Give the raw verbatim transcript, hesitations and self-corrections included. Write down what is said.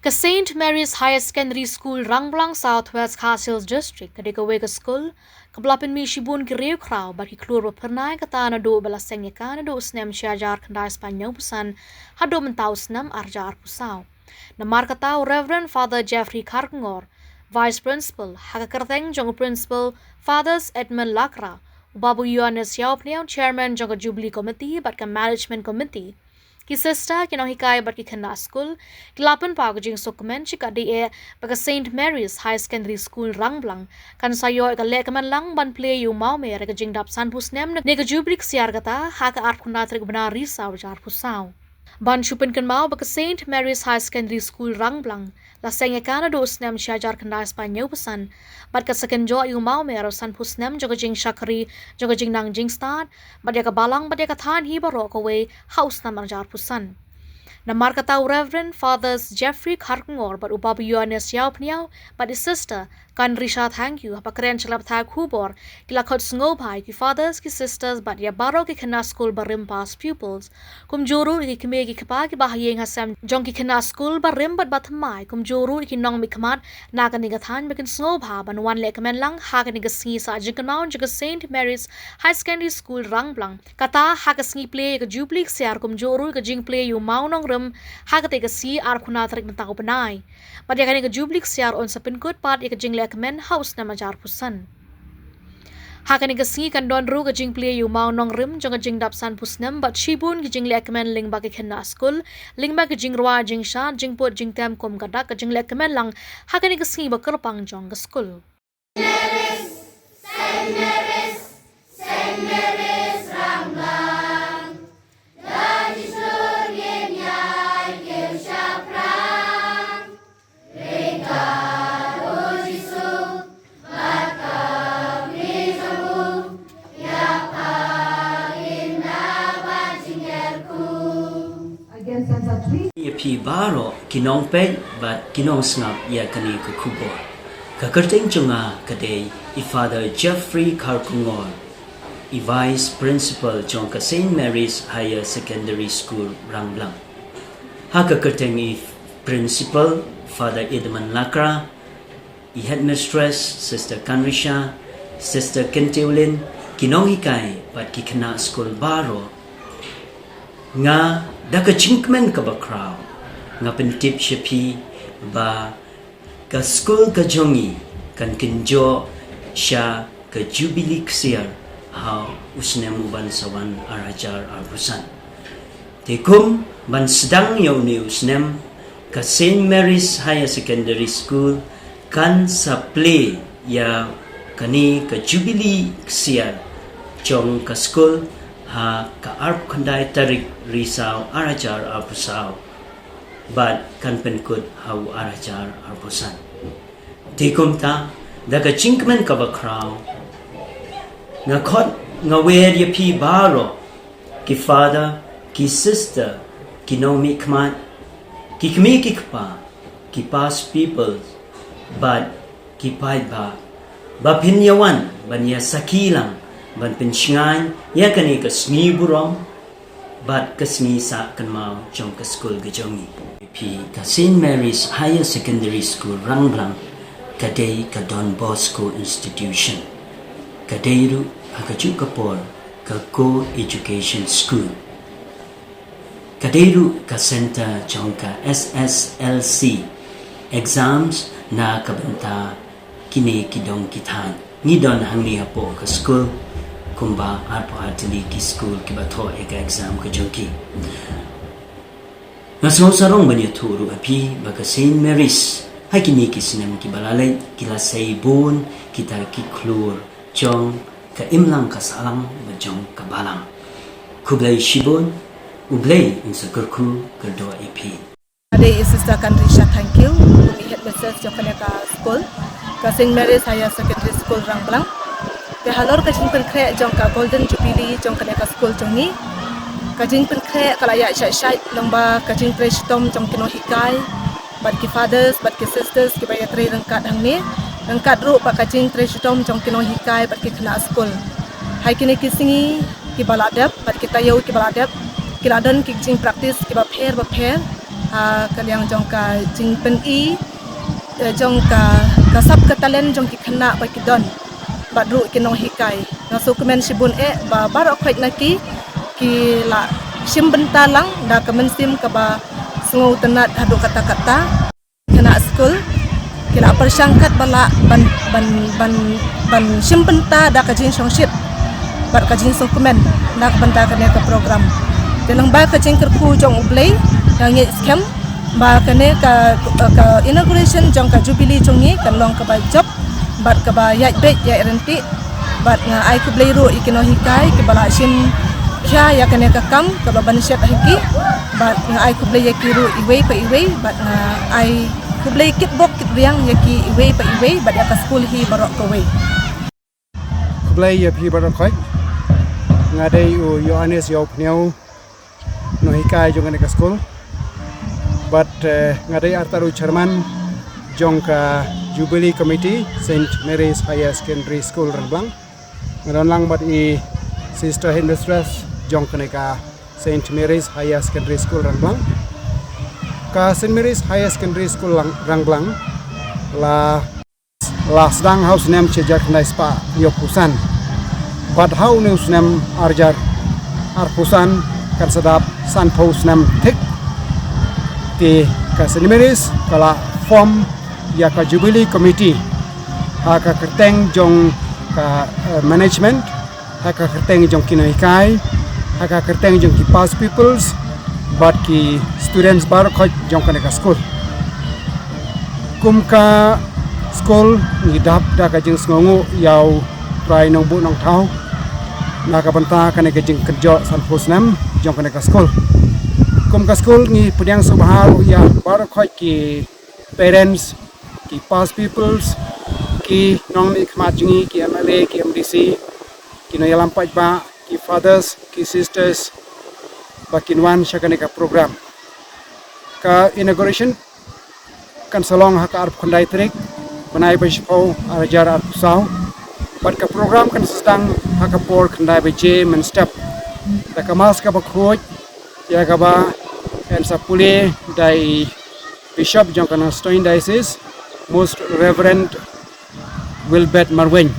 Ka Saint Mary's Higher Secondary School, Rangblang, South West Khasi Hills District, ka dei kawei ka skul kaba la pynmih shibun ki riewkhraw bad ki khlur ba phyrnai, kata naduh ba la seng ïa ka naduh u snem shi hajar khyndai spah hynñiew phew san haduh mynta u snem ar hajar arphew saw. Namar kata, u Reverend Father Jeffrey Kharkongor, Vice Principal, ha ka kyrteng jong u Principal, Fathers Edmund Lakra, u Babu Ïoannis Ïawphniaw, Chairman jong ka Jubilee Committee bad ka Management Committee, ki sister, ki nonghikai bad ki khynnah skul, ki la pynpaw ka jingsngewkmen shikatdei eh ba ka Saint Mary's Higher Secondary School, Rangblang, kan sa ïoh ïa ka lehkmen lang ban plie ïa u mawmer ïa ka jingdap sanphew snem ne ka Jubilee ksiar kata ha ka arphew khyndai tarik u bnai Risaw arphew saw. Ban shu pynkynmaw ba ka Saint Mary's Higher Secondary School, Rangblang, la seng ïa ka naduh u snem shi hajar khyndai spah hynñiew phew san, bad ka sa kynjoh ïa u mawmer sanphew snem jong ka jingshakri, jong ka jingnang jingstad, bad ïa ka balang bad ïa ka thaiñ hi baroh kawei ha u snem ar hajar arphew san. Namar kata, u Reverend Fathers Jeffrey Kharkongor bad u Babu Ïoannis Ïawphniaw bad i Sister Kanrisha Thangkhiew, haba kren sha lad pathai khubor, ki la khot sngewbha ïa ki Fathers, ki Sisters bad ïa baroh ki khynnah skul barim, past pupils, kumjuh ruh ïa ki kmie ki kpa kiba ha ïing ha sem jong ki khynnah skul barim bad bathymmai, kumjuh ruh ïa ki nongmihkhmat na kane ka thaiñ ba kin sngewbha ban wan lehkmen lang ha kane ka sngi sah jingkynmaw jong ka Saint Mary's Higher Secondary School, Rangblang, kata ha ka sngi plie ïa ka Jubilee ksiar, kumjuh ruh ïa ka jingplie ïa u mawnongrim ha katei ka sngi arphew khyndai tarik mynta u bnai. Bad ïa kane ka Jubilee ksiar yn sa pynkut pat ïa ka jinglehkmen ha u snem ar hajar arphew san. Ha kane ka sngi kan don ruh ka jingplie ïa u mawnongrim jong ka jingdap sanphew snem bad shibun ki jinglehkmen lyngba ki khynnah skul, lyngba ki jingrwai, jingshad, jingput jingtem kum ka dak, ka jinglehkmen lang ha kane ka sngi ba kyrpang jong ka skul. Ïa phi baroh ki nongpeit bad ki nongsngap ïa kane ka khubor. Ka kyrteng jong nga ka dei i Father Jeffrey Kharkongor, i Vice Principal jong ka Saint Mary's Higher Secondary School, Rangblang. Ha ka kyrteng i Principal, Father Edmund Lakra, i Headmistress, Sister Kanrisha, Sister Kynteulin, ki nonghikai bad ki khynnah skul baroh, nga, da ka jingkmen kaba khraw, nga pyntip sha phi ba ka skul ka jong ngi kan kynjoh sha ka Jubilee ksiar ha u snem u ban sa wan ar hajar arphew san. Te kum ban sdang ïa une u snem, ka Saint Mary's Higher Secondary School kan sa plie ïa kane ka Jubilee ksiar jong ka skul ha ka arphew khyndai tarik Risaw ar hajar arphew saw, bad kan pynkut ha u ar hajar arphew san. Te kumta, da ka jingkmen kaba khraw, nga khot, nga wer ïa phi baroh, ki Father, ki Sister, ki nongmihkhmat, ki kmie ki kpa, ki past pupils, bad ki paidbah, ba phin ïa wan ban ïa sakhi lang, ban pynshngaiñ ïa kane ka sngi burom bad ka sngi sah kynmaw jong ka skul ka jong ngi. Phi, ka Saint Mary's Higher Secondary School, Rangblang, ka dei ka Don Bosco Institution. Ka dei ruh ha kajuh ka por ka Co-Education School. Ka dei ruh ka center jong ka S S L C exams na ka bynta kine ki dong ki thaiñ. Ngi don hangne hapoh ka skul kumba arphew ar tylli ki skul kiba thoh ïa ka exam ka jong ki. Nga sngew sarong ban ïathuh ruh ha phi ba ka Saint Mary's ha kine ki snem kiba la leit ki la sei bun kita ki khlur jong ka imlang ka sahlang bad jong ka balang. Khublei shibun, U Blei un sa kyrkhu kyrdoh ïa phi. Nga dei i Sister Kanrisha Thangkhiew, kum i Headmistress jong kane ka skul, ka Saint Mary's Higher Secondary School, Rangblang. Te halor ka jingpynkhreh jong ka Golden Jubilee jong kane ka skul jong ngi, ka jingpynkhreh ka la ïaid shait shait lyngba ka jingtrei shitom jong ki nonghikai bad ki Fathers bad ki Sisters kiba ïatrei ryngkat hangne, ryngkat ruh bad ka jingtrei shitom jong ki nonghikai bad ki khynnah skul. Ha kine ki sngi kiba la dep bad ki taïew kiba la dep, ki la don ki jingpractice kiba pher ba pher, Ha ka liang jong ka jingpyni, eh, jong ka, ka sap ka talent jong ki khynnah ba ki don. Bad ruh ki nonghikai. Nga sngewkmen shibun eh ba baroh khoit na ki, ki la shim bynta lang da ka mynsiem kaba sngewtynnat haduh katta katta. Khynnah skul, ki la pyrshang katba lah ban, ban, ban, ban shim bynta da ka jingshongshit bad ka jingsngewkmen na ka bynta kane ka program. Te lyngba ka jingkyrkhu jong U Blei, nga ngeit skhem ba kane ka, ka inauguration jong ka Jubilee jong ngi kan long kaba jop bad kaba ïaid beit ïaid ryntih. Bad nga ai khublei ruh ïa ki nonghikai kiba la shim khia ïa kane ka kam kaba ban shet ha ki. Bad nga ai khublei ïa ki ruh iwei pa iwei, bad nga ai khublei kitbok kitriang ïa ki iwei pa iwei bad ïa ka skul hi baroh kawei. Khublei ïa phi baroh khoit. Nga dei u Ïoannis Ïawphniaw, nonghikai jong kane ka skul. Bad, eh, nga dei artat u chairman jong ka Jubilee Committee Saint Mary's Higher Secondary School Rangblang. Nga don lang bad i Sister Headmistress jong kane ka Saint Mary's Higher Secondary School Rangblang. Ka Saint Mary's Higher Secondary School Lang-, Rangblang la, la sdang ha u snem shi hajar khyndai spah hynñiewphew san. Bad ha une u snem ar hajar arphew san kan sa dap sanphew snem thik. Te ka Saint Mary's ka la form ïa ka Jubilee Committee ha ka kyrteng jong ka, eh, management, ha ka kyrteng jong ki nonghikai, ha ka kyrteng jong ki past pupils bad ki students baroh khoit jong kane ka skul. Kum ka skul ngi dap da ka jingsngewnguh ïa U Trai Nongbuh Nongthaw na ka bynta kane ka jingkynjoh sanphew snem jong kane ka skul. Kum ka skul ngi pdiang sngewbha ruh ïa baroh khoit ki parents, ki past pupils, ki nongmihkhmat jong ngi, ki M L A, ki M D C, ki nongïalam paidbah, ki fathers, ki sisters ba kin wan sha kane ka program. Ka inauguration kan sa long ha ka arphew khyndai tarik bnai ba shiphew ar hajar arphew saw. Bad ka program kan sa sdang ha ka por khyndai baje mynstep da ka mass kaba khuid, ïa kaba yn sa pule da i Bishop jong ka Nongstoiñ Diocese, Most Reverend Wilbert Marwein.